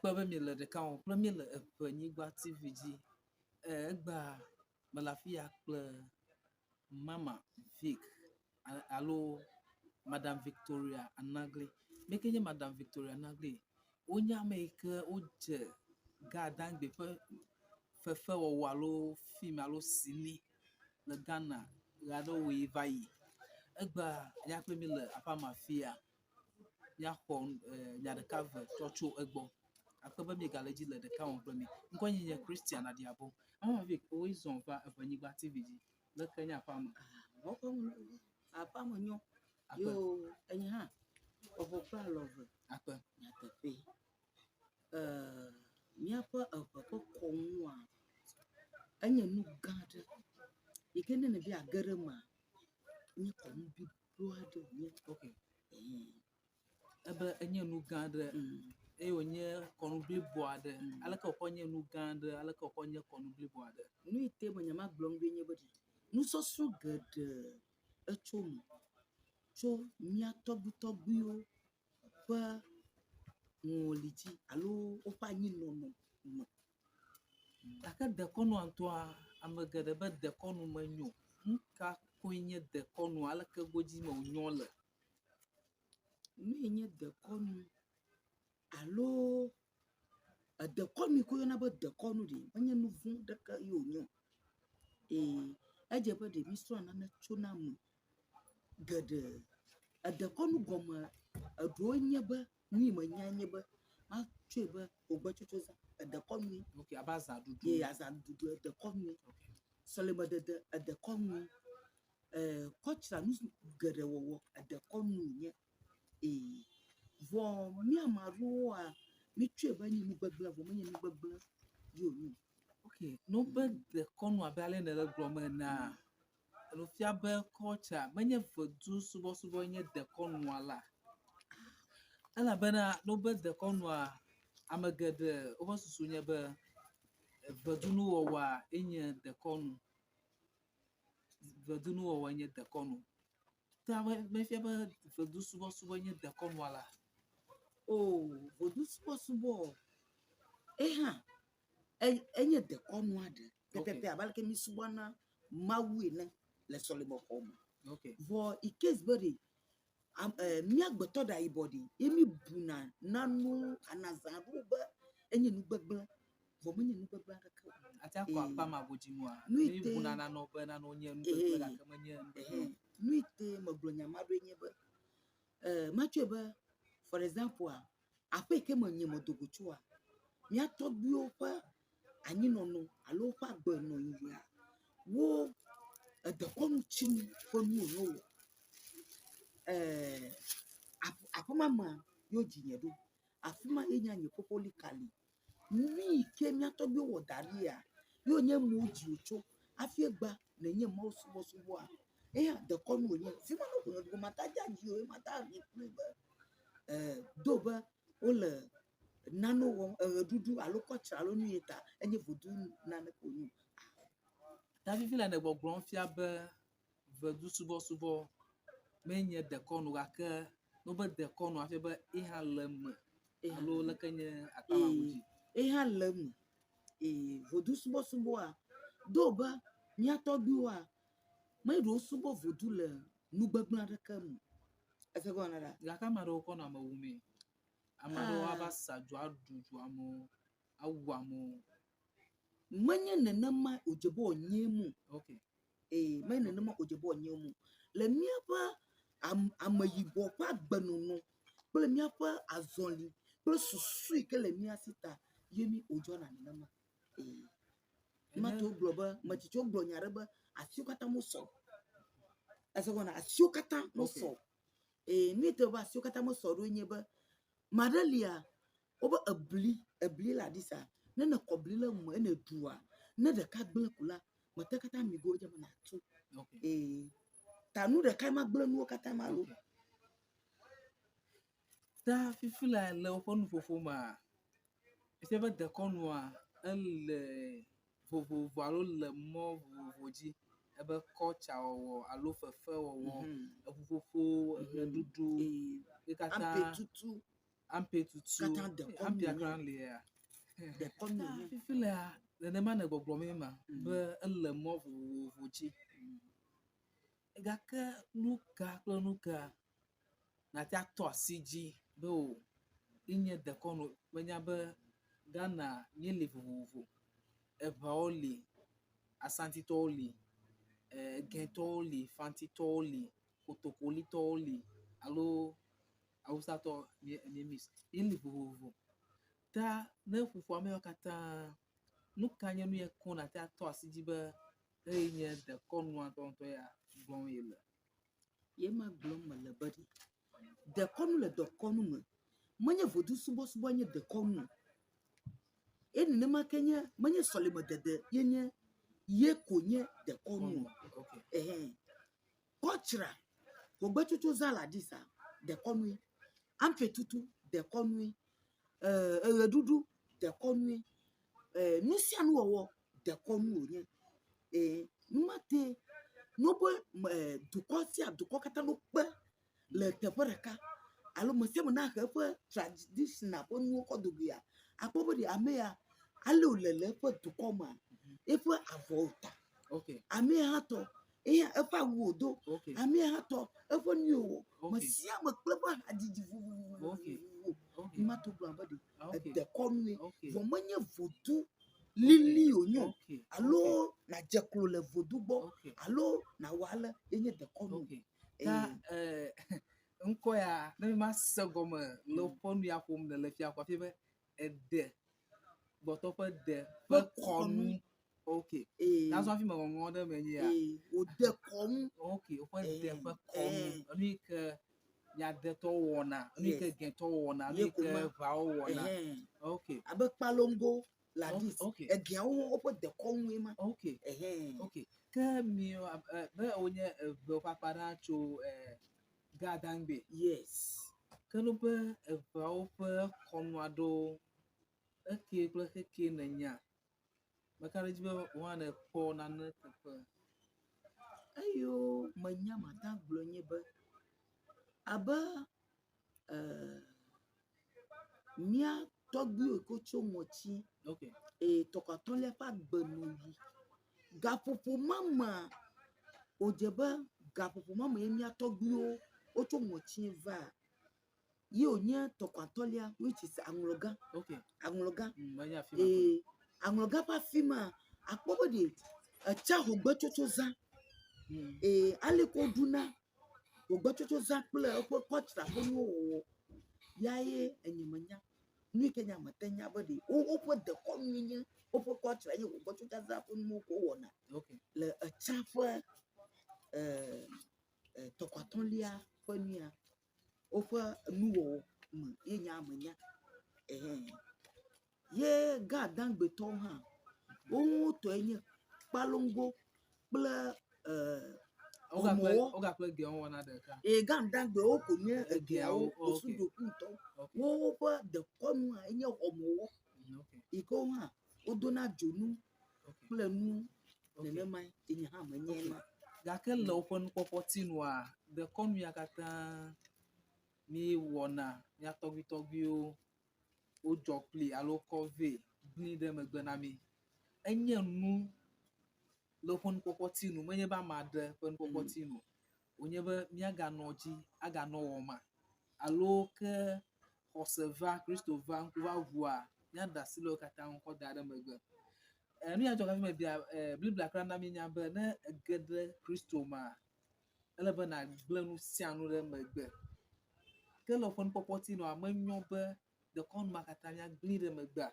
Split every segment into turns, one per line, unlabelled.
Akpe be miele ɖeka wɔm kple mí le Eŋenyigba TV dzi. Egbea mele afi ya kple Mama Vic alo Madam Victoria Anagli. Mi ke nye Madam Victoria Anagli? Wonye ame yi ke wodze Ghana-Dangbe ƒe fefewɔwɔ alo film alo sini le Ghana ɣeaɖewoɣi va yi. Egbea mía kple mi le aƒea me afia. Míaxɔ nya ɖeka eve tsɔ tso egbɔ. Akpe be miegale edzi le ɖeka wɔm kple mí. Ŋkɔnye nye Christian Adiabo. Mama Vic, woe zɔ va Eŋenyigba TV dzi. Leke nye aƒea me?
Aƒea me nyo.
Akpe.
Yo, enye hã, eʋɔ kple alɔ ve.
Akpe.
Nyateƒee. Ee, míaƒe eʋe ƒe kɔnua, enye nu gã aɖe yi ke ne nèbe yeage ɖe emea, enye kɔnu blibo aɖe wònye.
Ok. Ebe enye nu gã aɖe eye wònye kɔnu blibo aɖe. Aleke wòkɔ nye nu gã aɖe? Aleke wòkɔ nye kɔnu blibo aɖe?
Nu yi te me nyemagblɔ nu ɖoe nye be ɖe nusɔsrɔ̃ geɖe etso eme tso mía tɔgbuitɔgbuiwo ƒe ŋɔli dzi alo woƒe anyinɔnɔ me.
Gake dekɔnua ŋutɔa, ame geɖe be dekɔnu menyo o. Nu ka koe nye dekɔnu? Aleke godzi me wònyo le?
Nu yi nye dekɔnu alo edekɔnu yi ke woyɔna be dekɔnu ɖe, menye nu vɔ̃ ɖeke ye wònye o. Ee, edze be ɖe míesrɔ̃na nane tsona eme geɖe. Edekɔnu gɔme eɖewo nye be, nu yi menyae nye be, matsɔe be wogbetsotso zã, edekɔnue.
Ok, abe azãɖuɖu.
Ee, azãɖuɖu edekɔnue. Sɔlemedede edekɔnue. Ee, kɔltsra nu geɖe wɔwɔ edekɔnu wònye. Ee, vɔ mí ame aɖewoa, mítsɔe be enye nu gbegblẽ vɔ menye nu gbegblẽ ye wònye o.
Ok, ne wobe dekɔnu abe ale nèle egblɔm enea, alo fia be kɔltsa menye ŋedu subɔsubɔ nye dekɔnua la? Elabena ne wobe dekɔnua, ame geɖe woƒe susu nye be ŋedunuwɔwɔa enye dekɔnu. Ŋedunuwɔwɔ nye dekɔnu. Ta mefia be ŋedusubɔsubɔ nye dekɔnua la?
Oo, ŋedusubɔsubɔ ehã enye dekɔnu aɖe pɛpɛpɛ abe aleke mísubɔna Mawu ene le sɔlemexɔ me. Vɔ in case be ɖe mía gbetɔ ɖayibɔ ɖe ye míbuna nanewo anazã aɖewo be enye nu gbegblẽ vɔ menye nu gbegblẽ aɖeke o.
Ate akɔ akpa ma godzi nua?
Nu yi te
Míbuna nanewo be nanewo nye nu gbegblẽ gake menye nu gbegblẽ o.
Nu yi te megblɔ nya ma ɖoe nye be matsɔe be for example aƒe yi ke me nye medo go tsoa, mía tɔgbuiwo ƒe anyinɔnɔ alo woƒe agbenɔɣia, wo edekɔnutsinu ƒe nu wònye wowɔ. Aƒe ma mea, ye wodzi nye ɖo. Afi ma ye nye nye ƒoƒoli ka li. Nu yi ke mía tɔgbuiwo wɔ da ɖia, ye wònye eme wodzi wò tso hafi egbea nènye Mawu subɔsubɔa, eya dekɔnu wònye. Fi ma ne wò ƒo mate dze adzi o ye mate aɖi kple be do be wole nane wɔm, eɣeɖuɖu alo kɔltsra alo nu ye ta enye vodu nane ko wònye o.
Ta fifi le nègbɔgblɔm fia be ŋedusubɔsubɔ menye dekɔnu gake ne wobe dekɔnu afia be ye hã le eme alo leke nye akpa ma godzi.
Ye hã le eme. Ee, vodusubɔsubɔa, do be mía tɔgbuiwoa, menye ɖe wosubɔ vodu le nu gbegblẽ aɖeke me o. Ese gɔme na ɖa?
Gake ame aɖewo kɔ nɔ ame wumee. Ame aɖewo ava sa dzo aɖu dzo amewo, awu amewo.
Menye nenema wòdze be wòanye eme o.
Ok.
Ee, menye nenema wòdze be wòanye eme o. Le míaƒe am ameyibɔ ƒe agbenɔnɔ kple míaƒe azɔli kple susu yi ke le mía si ta ye mí wòdzɔna nenema. Ee. Mato gblɔ be, metsitsiwo gblɔ nya ɖe be asiwo katã mesɔ o. Ese gɔme na asiwo katã mesɔ o. Ee, nu yi te be asiwo katã mesɔ ɖoe nye be, ame aɖe lia, wobe ebli, ebli le aɖi sa, ne nèkɔ bli ɖe eme ye nèɖua, ne ɖeka gblẽ ko la, mete katã mi go edze be nàtu. Ee, ta nu ɖekae magblẽ nuwo katã ma lo.
Ta fifi la le woƒe nuƒoƒo mea, efia be dekɔnua ele vovovo alo le mɔ vovovo dzi ebe kɔltsa wɔwɔ alo fefewɔwɔ, eŋuƒoƒo, eɣeɖuɖu,
Ee,
ye katã
ampetutu.
Ampe tutu.
Katã dekɔnu
Ampea
wònye.
kura lia.
Dekɔnu
Ta
wònye.
fifi lea nenema ne gbɔgblɔm ye ma
Mm.
be ele mɔ vovovo dzi. Gake nu ka kple nu ka nàte atɔ asi dzi be o enye dekɔnu? Menya be Ghana míeli vovovo. Eʋawo li, Asantitɔwo li, Gɛtɔwo li, Fantitɔwo li, Kotokolitɔwo li alo Awusatɔ mí mix. Míeli vovovo. Ta ne ƒoƒu ame yawo katã, nu ka nye nu ye koŋ nàte atɔ asi dzi be eye nye dekɔnua ŋutɔŋutɔ ya gblɔm yele?
Ye ma gblɔm mele be ɖe dekɔnu le dekɔnu me. Menye vodu subɔsubɔ nye dekɔnu o. Ye nenema ke nye menye sɔlemedede ye nye ye ko nye dekɔnu o.
Okay.
Ehɛn. Kɔtsra, hogbetsotso zã le Addis a, dekɔnue. Ampetutu, dekɔnue. Eɣeɖuɖu, dekɔnue. Nu sia nu wɔwɔ, dekɔnu wònye. Nu ma te ne wobe dukɔ sia dukɔ katã no kpe le teƒe ɖeka alo me sia me nahe eƒe traditional ƒe nuwo kɔ do goea, akpɔ be ɖe ame ya ale wòle le eƒe dukɔ mea, eƒe avɔ wòta.
Okay.
Ame ya hã tɔ, eya eƒe awu wòdo.
Okay.
Ame ya hã tɔ, eƒe nu wòwɔ. Me
Okay.
sia ame kple eƒe hadzidzi vovovovovovowo.
Okay.
Nu ma to gblɔ be ɖe
Okay.
edekɔnue.
Okay.
Vɔ menye vodu lili wònye o.
Okay.
Alo nàdze klo le vodu gbɔ
Okay.
alo nàwɔ ale ye nye dekɔnu.
Okay. Ta ŋkɔ ya ne mi ma se gɔme le woƒe nu ya ƒom nele fia kɔ fia be ede gbɔtɔ ƒe de ƒe
Ƒe
kɔnu.
kɔnu.
Okay.
Ee,
Nazɔ hafi meŋɔŋlɔ ɖe eme nye ya.
ee, wòde kɔnu.
Okay, woƒe de
Ee,
ƒe kɔnu.
ee.
Enu yi ke miadetɔwo wɔna, enu yi ke
Yes.
gɛtɔwo wɔna, enu
Ye
yi
ko
ke
ma.
ʋawo wɔna.
Ɛhɛn.
Okay.
Abe kpalongo le Addis.
Okay.
Egeawo hã woƒe dekɔnue ma.
Okay.
Ɛhɛn.
Okay. Ke mi be wonye eve ƒe akpa ɖa tso Gadangbe.
Yes.
Ke no be eveawo ƒe kɔnu aɖewo eke kple xeke nènya. Meka ɖe edzi be wò hã nèkpɔ nane teƒe.
Eyiwo menya mate agblɔe nye be abe mía tɔgbuiwo yi ke wotso ŋɔti
Okay.
eye tɔkɔatɔlia ƒe agbenɔɣi. Gaƒoƒo ma mea, wòdze be gaƒoƒo ma me ye mía tɔgbuiwo wotso ŋɔti va ye wònye tɔkɔatɔlia which is aŋlɔgã.
Okay.
Aŋlɔgã.
Menye afi ma.
Ee, aŋlɔgã ƒe afi ma akpɔ be ɖe etsa hogbetsotso zã. Ee, ale ke woɖuna hogbetsotso zã kple eƒe kɔtsra ƒe nuwo wɔwɔ ya ye enye menya. Nu yi ke nye mete nya be ɖe woƒe dekɔnue nye woƒe kɔtsra ye hogbetsotso zã ƒe nuwo ko wowɔna
Okay.
le etsa ƒe tɔkɔatɔlia ƒe nuya woƒe nuwɔwɔ me ye nya menya. Ehɛn. Ye Gadagbetɔwo hã wo ŋutɔe nye kpalongo kple
Wogakple
xɔmɔwo.
wogakple gewo wɔna ɖeka.
Ee, Gadagbewo ko nye
Egeawo,
egeawo,
okay.
osudoku ŋutɔ.
Okay.
Wo woƒe dekɔnua enye xɔmɔwo
Okay.
yi ke wo hã wodona dzonu
Okay.
kple nu
Okay.
nenema ye nye hã menye
Okay.
ma.
Gake le woƒe nukpɔkpɔ tinua, dekɔnu ya katã míewɔna mía tɔgbuitɔgbuiwo wodzɔ kpli alo kɔ vɛ gblẽ ɖe megbe na mí. Enye nu le woƒe nukpɔkpɔ tinu menye be ame aɖe ƒe nukpɔkpɔ tinu o. Wònye be míaganɔ dzi aganɔ wɔma alo ke xɔse va, Kristo va, ŋku va ʋua, míaɖe asi le wo katã ŋu kɔ da ɖe megbe. Nu ya dzɔ hafi mebia Biblia kura na míenya be ne ege ɖe Kristo mea, ele be nàgblẽ nu sia nu ɖe megbe. Ke le woƒe nukpɔkpɔ tinua, menyo be dekɔnu ma katã míagblẽ ɖe megbea?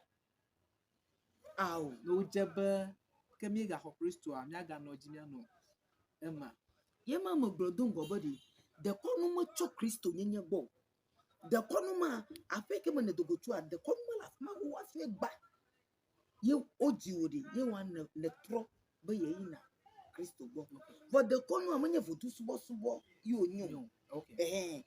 Ao.
Ne wodze be ke míegaxɔ Kristoa, míaganɔ dzi míanɔ ema.
Ye ma megblɔ do ŋgɔ be ɖe dekɔnu metso Kristo nyenye gbɔ o. Dekɔnu ma, aƒe yi ke me nèdo go tsoa, dekɔnu ma le afi ma xoxo hafi egba. Ye wodzi wò ɖe, ye wòa nètrɔ be yeyina Kristo gbɔ. Vɔ dekɔnua menye vodu subɔsubɔ ye wònye o.
Nyo. Okay.
Ɛhɛn.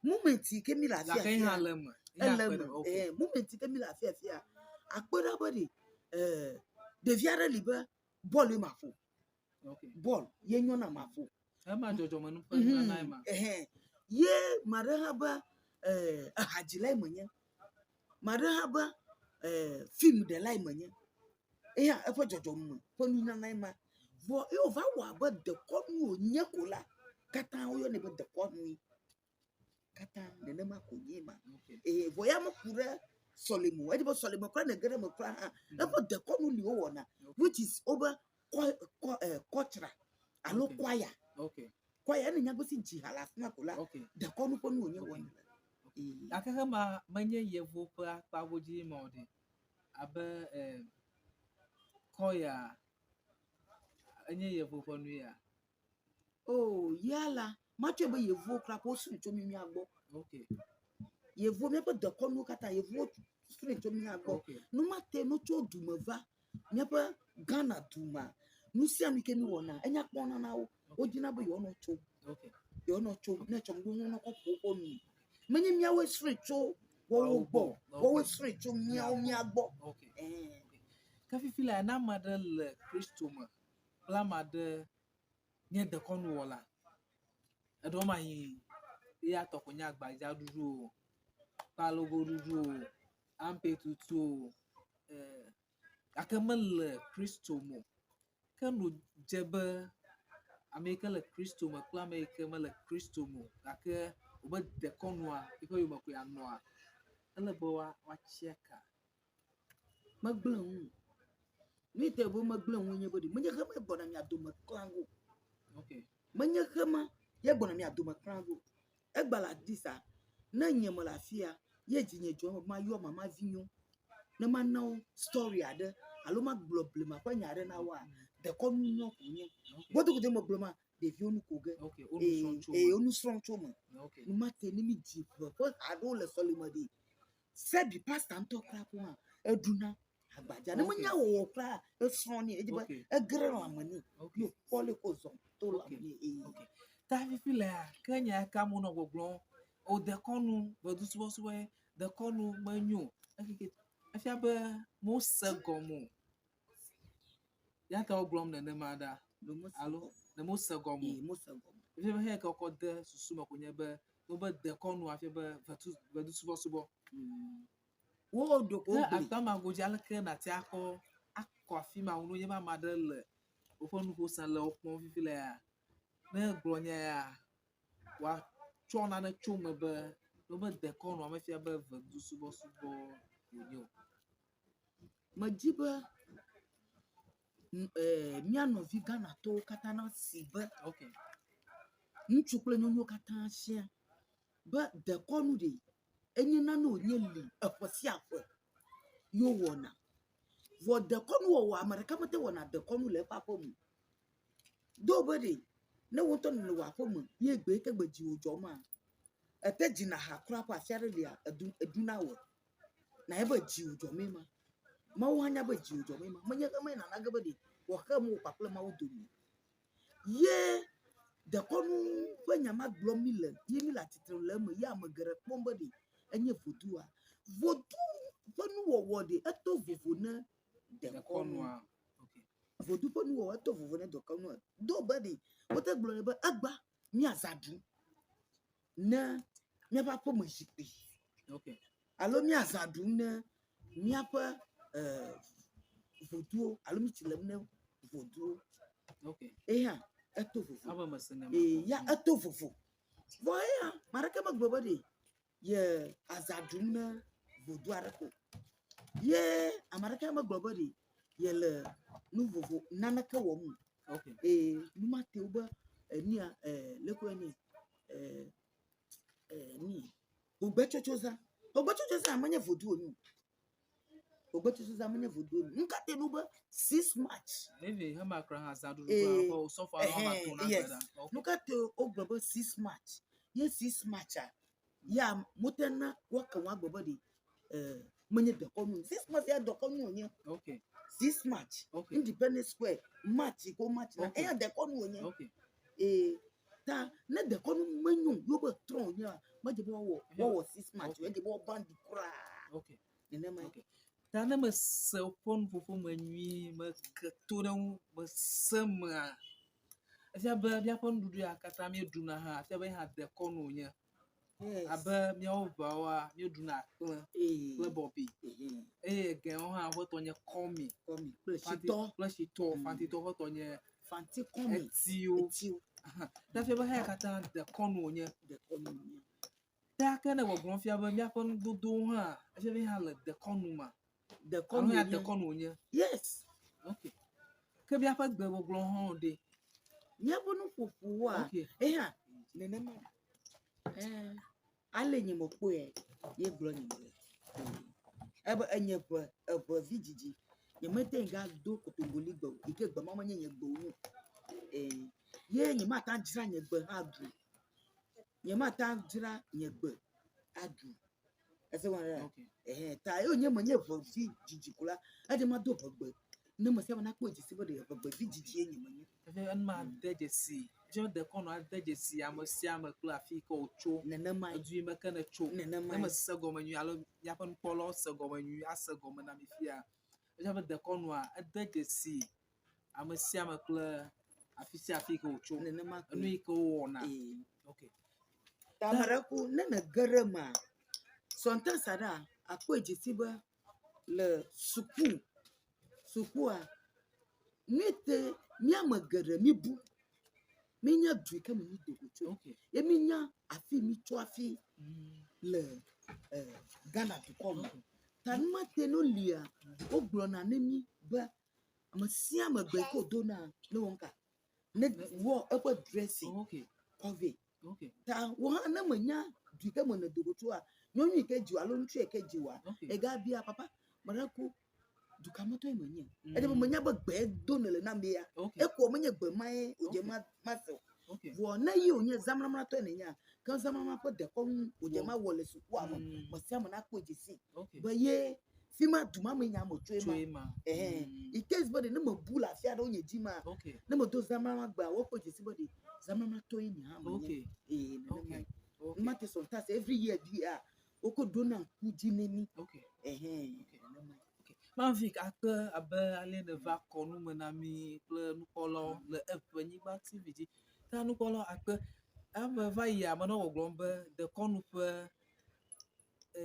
Moment yi ke mi le afi
Gake
afia,
hã le eme. Ye
ele
akpe
eme.
ɖe- okay.
Ɛhɛn. Moment yi ke mi le afi afia, akpe ɖa be ɖe ɖevi aɖe li be bɔl ye maƒo.
Okay.
Bɔl ye nyo na maƒo.
Ema dzɔdzɔmenu ƒe nunana ema.
Ɛhɛn. Ye ma ɖe hã be eh, ehadzilae menye. Ame aɖe hã be eh, filmɖelae menye. Eya eƒe dzɔdzɔme ƒe nunanae ma. Vɔ ye wòva wɔ abe dekɔnu wònye ko la, katã woyɔnɛ be dekɔnui. Katã nenema ko nye ma.
Okay.
Ee, vɔ ya meku ɖe sɔleme o. Edze be sɔleme kura nege ɖe eme kura hã, eƒe dekɔnu li wowɔna which is wobe kɔ kɔ eh, kɔtsra alo
Okay.
kwaya.
Okay.
Kwaya ene nyagbe si dzi ha le afi ma ko la,
Okay.
dekɔnu ƒe nu wònye
Okay.
wɔna. Ee.
Gake xema menye yevuwo ƒe akpawo dzi ma o ɖe. Abe eh, kɔya enye yevu ƒe nu ya.
Oh, ya la, matsɔe be yevuwo kura ƒe wosrɔ̃e tso mí mía gbɔ.
Okay.
Yevuwo, míaƒe dekɔnuwo katã, yevuwo srɔ̃e tso mía gbɔ.
Okay.
Nu ma te no tso du me va míaƒe Ghana du mea, nu sia nu ke míwɔna, enya kpɔna na wo. Wodina be yewoanɔ tso,
Okay.
yewoanɔ tso ne tsɔ ŋgɔ ne kɔ ƒo woƒe nu. Menye míawoe srɔ̃e tso woawo gbɔ o, woawoe srɔ̃e tso míawo mía gbɔ.
Okay.
Ɛɛ.
Ke fifi la, ne ame aɖe le Kristo me kple ame aɖe nye dekɔnuwɔla, eɖewo ma yi eya tɔ ko nye agbadzaɖuɖu o, kpalogoɖuɖu o, ampetutu o, eh, gake mele Kristo me o. Ke nu dze be ame yi ke le Kristo me kple ame yi ke mele Kristo me o gake wobe dekɔnua yiƒe yome koe anɔa, ele be woa woatsia ka.
Megblẽ ŋu o. Nu yi te be megblẽ ŋu nye be ɖe menye xema gbɔna mia dome klã go.
Okay.
Menye xema ye gbɔna mia dome klã go. Egba le Addis a, ne nye mele afia, ye dzinye dzɔ be mayɔ mama vinyewo ne mana wo story aɖe alo magblɔ blema ƒe nya aɖe na woa, dekɔnu nyɔ ko nye.
Okay.
Godogodo megblɔ ma, ɖeviwo nu ko ge.
Okay. Wo nu srɔ̃m tso
Ee,
eme.
wo nu srɔ̃m tso eme.
Okay.
Nu ma te ne mi dzi ʋe ƒe ha aɖewo le sɔleme ɖi, Sebi pasta ŋutɔ kura ko hã eɖuna agbadza. Ne menya wɔwɔ kura esrɔ̃ nɛ edzi be
Okay.
ege ɖe lãme nɛ.
Okay.
Ye wòkpɔ leke wòzɔ to lãme
Okay.
nɛ eye.
Okay. Ta fifi lea, ke nya ka mo nɔ gbɔgblɔm, o dekɔnu ʋedusubɔsubɔ ye, dekɔnu menyo o. Ekeke efia be mose gɔme o. Ya ta wogblɔm nenema ɖa.
Ɖe mose
Alo
gɔme.
ɖe mose gɔme o.
Ee, mose gɔme.
Efia be xeya ke wokɔ de susu me ko nye be wobe dekɔnua fia be ʋetu ʋedusubɔsubɔ.
Wo ɖeko
Ke
wogblɔe.
akpa ma godzi aleke nàte akɔ akɔ afi ma ŋu ne be ame aɖe le woƒe nuƒo sem le wo kpɔm fifi lea, ne egblɔ nya ya wòatsɔ nane tso eme be wobe dekɔnua mefia be ʋedusubɔsubɔ wònye o.
Medi be eh, mía nɔvi Ghanatɔwo katã nasi be
Okay.
ŋutsu kple nyɔnuwo katã sia be dekɔnu ɖe enye nane wònye li eƒe sia ƒe ye wowɔna. Vɔ dekɔnu wɔwɔ ame ɖeka mete wɔna dekɔnu le eƒe aƒe me o. Do be ɖe ne wò ŋutɔ nèle wò aƒe me ye gbe yi ke gbe dziwò dzɔ ma, ete dzina ha kura ƒe afi aɖe lia edu eɖuna wɔ. Na ye be dziwò dzɔmee ma. Mawu hã nya be dziwò dzɔmee ma. Menye eme nana ge be ɖe wòaxe mɔ wò kpakple Mawu dome. Ye dekɔnu ƒe nya ma gblɔm mi le ye mi le atsitre le eme ye ame geɖe kpɔm be ɖe enye vodua. Vodu ƒe nuwɔwɔ ɖe eto vovo ne dekɔnua.
Dekɔnua. Okay.
Vodu ƒe nuwɔwɔ eto vovo ne dekɔnua. Do be ɖe wote gblɔ nɛ be egba míazã ɖu ne míaƒe aƒeme zikpui
Okay.
alo míazã ɖum ne míaƒe eh, voduwo alo mí tsi lem ne voduwo.
Okay.
Eya eto vovo.
Abe mese ne ma.
Ee, ya eto vovo. Vɔ eya ame aɖeke megblɔ be ɖe ye azã ɖum ne vodu aɖe ko. Ye ame aɖeke megblɔ be ɖe yele nu vovo naneke wɔm o.
Okay.
Ee, nu ma te wo be enia eh, leke woyɔnɛ eh, eh, ni hogbetsotsozã. Hogbetsotsozã menye vodu wònye o. Hogbetsotsozã menye vodu wònye o. Nu ka te nu be 6 March.
Maybe hema kura hã zã ɖuɖu
Ee,
kura ƒe osɔfo alo ama
ɛhɛn,
to na
yes.
gbe ɖa. Okay.
Nu ka te wogblɔ be 6 March? Ye 6 March a, ya mote na woake woagblɔ be ɖe eh, menye dekɔnu. o. 6 March ya dekɔnu wònye.
Okay.
6 March.
Okay.
Independence Square. March yi ko March na.
Okay.
Eya dekɔnu wònye.
Okay.
Ee, ta ne dekɔnu menyo o, ye wobe trɔ̃ wònyea, medze be woawɔ woawɔ 6 March o.
Okay.
Edze be woabandi kura.
Okay.
Nenema ye.
Okay. Ta ne mese woƒe nuƒoƒo me nyuie, meke to ɖe ŋu, mese mea, efia be míaƒe nuɖuɖu ya katã míeɖuna hã, efia be hã dekɔnu wònye.
Yes.
Abe míawo ʋeawoa, míeɖuna akple
Ee.
kple bɔbi.
Ehe.
Eye gɛwo hã woƒe tɔ nye kɔmi.
Kɔmi kple
Fanti
shitɔ.
kple shitɔ. Fantitɔ ƒe tɔ nye
Fanti kɔmi.
etiwo.
Etiwo.
Ta fia be xeya katã dekɔnu wònye.
Dekɔnu wònye.
Ta ke ne gbɔgblɔm fia be míaƒe nudodowo hã, efia be hã le dekɔnu ma.
Dekɔnu
Alo ya
wònye.
dekɔnu wònye.
Yes.
Ok. Ke míaƒe gbegbɔgblɔ hã ɖe.
Míaƒe nuƒoƒowoa,
Ok.
eya nenema. Ɛɛ, ale nye mekpɔe ye gblɔ nye mele. Ebe enye ʋe eʋe vi dzidzi. Nyemete ŋu gado kotokoli gbe o yi ke gbe ma menye nye gbe o nyo. Ee, ye nyemate ŋu adzra nye gbe hã aɖu. Nyemate ŋu adzra nye gbe aɖu. Ese gɔme ɖea?
Ok.
Ehe, ta ye wònye menye ʋe vi dzidzi ko la, edze mado ʋe gbe. Ne ame sia ame nakpɔe dzesi be ɖe ʋe gbe vi dzidzie nye menye.
Efe enuma de dzesi. Efe dekɔnu ade dzesi ame sia ame kple afi yi ke wòtso.
Nenemae.
Edu yi me ke nètso. Ne
Nenemae.
mese gɔme nyuie alo míaƒe nukpɔlawo se gɔme nyuie ase gɔme na mi fia. Efia be dekɔnua ede dzesi ame sia ame kple afi sia afi yi ke wòtso.
Nenema
Enu
koe.
yi ke wowɔna.
Ee.
Ok.
Ta ame ɖe ku ne nège ɖe emea, sometimes aɖea, akpɔe dzesi be le suku, sukua, míete, mía ame geɖe míbu. Míenya du yi ke me mído go tso.
Ok.
Ye míenya afi yi mítso hafi le eh, Ghana dukɔ me.
Ok.
Ta numa te ne wolia, wogblɔna ne mí be ame sia ame gbe yi ke wòdona ne wɔ ŋka, ne wɔ eƒe dressing
Ok.
kɔ vɛ.
Ok.
Ta wò hã ne menya du yi ke me nèdo go tsoa, nyɔnu yi ke dziwò alo ŋutsu yi ke dziwòa,
Ok.
egabia papa, meɖe ku dukametɔe menye. Edze be menya be gbe do nèle na amea.
Ok.
Ekoa menye gbe mae wòdze
Ok.
ma mase o.
Ok.
Vɔ ne ye wònye zamlamlatɔe nènyea, ke zamlamla ƒe dekɔnu wòdze
Wɔ.
mawɔ le sukua me. Me sia ame nakpɔe dzesi
Ok.
be ye fi ma du ma me nya me tsoe
Tso
ma.
ema.
Ɛhɛn. In case be ɖe ne mebu le afi aɖewo nye dzi ma,
Ok.
ne medo zamlamla gbea, woakpɔe dzesi be ɖe zamlamlatɔe nye hã menye.
Ok.
Ee,
Ok.
nenemae.
Ok.
Numa te sometimes every year bia, wokɔ ɖona ŋku dzi ne mí.
Ok.
Ɛhɛn.
Ok.
Nenemae.
Mavik akpe abe ale nèva kɔ nu me na mí kple nukpɔlawo le eƒe nyigba TV dzi. Ta nukpɔlawo akpe eme va yia menɔ gbɔgblɔm be dekɔnu ƒe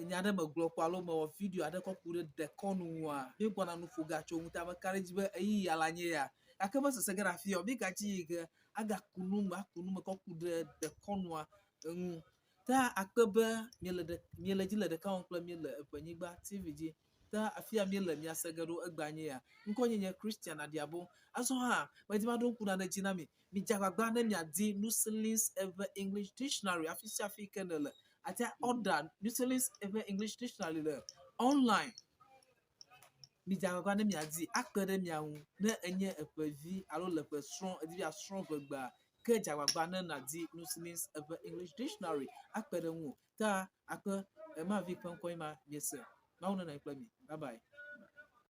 nya ɖe megblɔ kpɔ alo mewɔ video aɖe kɔ ku ɖe dekɔnu ŋua, míegbɔna nu ƒo ge atso eŋu ta meka ɖe edzi be ɣeyiɣi ya le anyi ya. Gake mesese ge ɖe afi ya o. Mígadzi yi ge agaku nu me aku nu me kɔ ku ɖe dekɔnua ŋu. Ta akpe be miele ɖe miele edzi le ɖeka wɔm kple mí le eƒe nyigba TV dzi. Ta afi ya míele mía se ge ɖo egbea nye ya. Ŋkɔnye nye Christian Adiabo. Azɔ hã medi maɖo ŋku nane dzi na mi. Midze agbagba ne miadi Nusilins Eʋe English Dictionary afi sia afi ke nèle. Atea order Nusilins Eʋe English Dictionary le online. Midze agbagba ne miadi akpe ɖe mia ŋu ne enye eƒe vi alo le ƒe srɔ̃ edi be yeasrɔ̃ ʋegbea ke dze agbagba ne nàdi Nusilins Eʋe English Dictionary akpe ɖe ŋuwò. Ta akpe ema vi ƒe ŋkɔe ma miese. Mawu nenɔ anyi kple mi. Bye bye.